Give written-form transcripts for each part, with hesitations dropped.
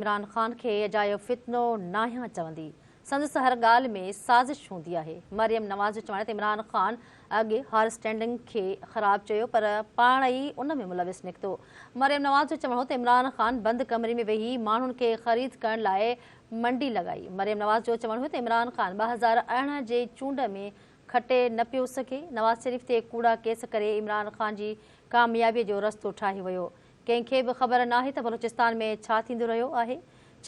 عمران خان کي اجايو فتنو ناهيان چوندي، سندس هر ڳالهه ۾ سازش هوندي آهي. مريم نواز جو چوڻ آهي ته عمران خان اڳ هارس ٽريڊنگ کي خراب چيو پر پاڻ ئي ان ۾ ملوث نڪتو. مريم نواز جو چوڻ هو ته عمران خان بند ڪمري ۾ ويهي ماڻهن کي خريد ڪرڻ لاء منڊي لڳائي. مريم نواز جو چوڻ هو ته عمران خان 2018 جي چونڊ ۾ کٽي نه پيو سگهي، نواز شريف تي ڪوڙا ڪيس ڪري عمران خان جي ڪاميابي جو رستو ٺاهي ويو. ڪنهن کي به خبر ناهي ته بلوچستان ۾ ڇا ٿيندو رهيو آهي،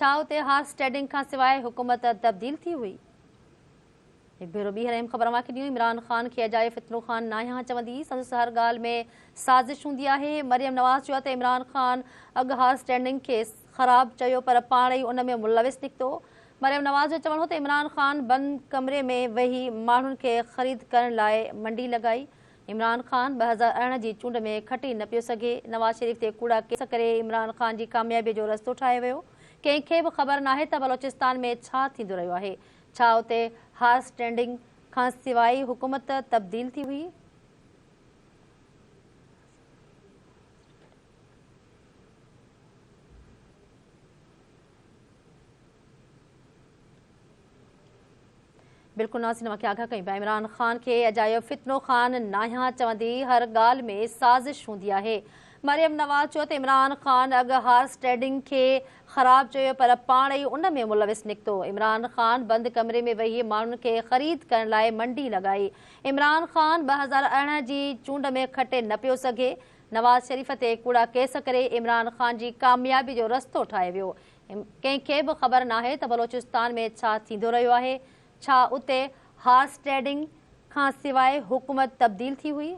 ڇا اتي هارس ٽريڊنگ کانسواء حڪومت تبديل ٿي هئي؟ هڪ ڀيرو ٻيهر اهم خبر اوهان کي ڏيون، عمران خان کي اجايو فتنو خان ناهيان چوندي، سندس هر ڳالهه ۾ سازش هوندي آهي، مريم نواز چيو ته عمران خان اڳ هارس ٽريڊنگ کي خراب چيو پر پاڻ ئي ان ۾ ملوث نڪتو، مريم نواز جو چوڻ هو ته عمران خان بند ڪمري ۾ ويهي ماڻهن کي خريد ڪرڻ لاء منڊي لڳائي، عمران خان 2018 جي چونڊ ۾ کٽي نه پيو سگهي، نواز شريف تي ڪوڙا ڪيس ڪري عمران خان جي ڪاميابي جو رستو ٺاهي ويو، ڪنهن کي به خبر ناهي ته بلوچستان ۾ ڇا ٿيندو رهيو آهي، ڇا اتي هارس ٽريڊنگ کانسواء حڪومت تبديل ٿي هئي؟ بلڪل ناظرين اوهان کي آگاهه ڪيون پيا عمران خان کي اجايو فتنو خان ناهيان چوندي هر ڳالهه ۾ سازش هوندي آهي مريم نواز چيو ته عمران خان اڳ هارس ٽريڊنگ کي خراب چيو پر پاڻ ئي ان ۾ ملوث نڪتو عمران خان بند ڪمري ۾ ويهي ماڻهن کي خريد ڪرڻ لاء منڊي لڳائي عمران خان 2018 جي چونڊ ۾ کٽي نه پيو سگهي نواز شريف تي ڪوڙا ڪيس ڪري عمران خان جي ڪاميابي جو رستو ٺاهي ويو ڪنهن کي به خبر ناهي ته بلوچستان ۾ ڇا ٿيندو رهيو آهي، ڇا اتي هارس ٽريڊنگ کان سواء حڪومت تبديل ٿي هئي؟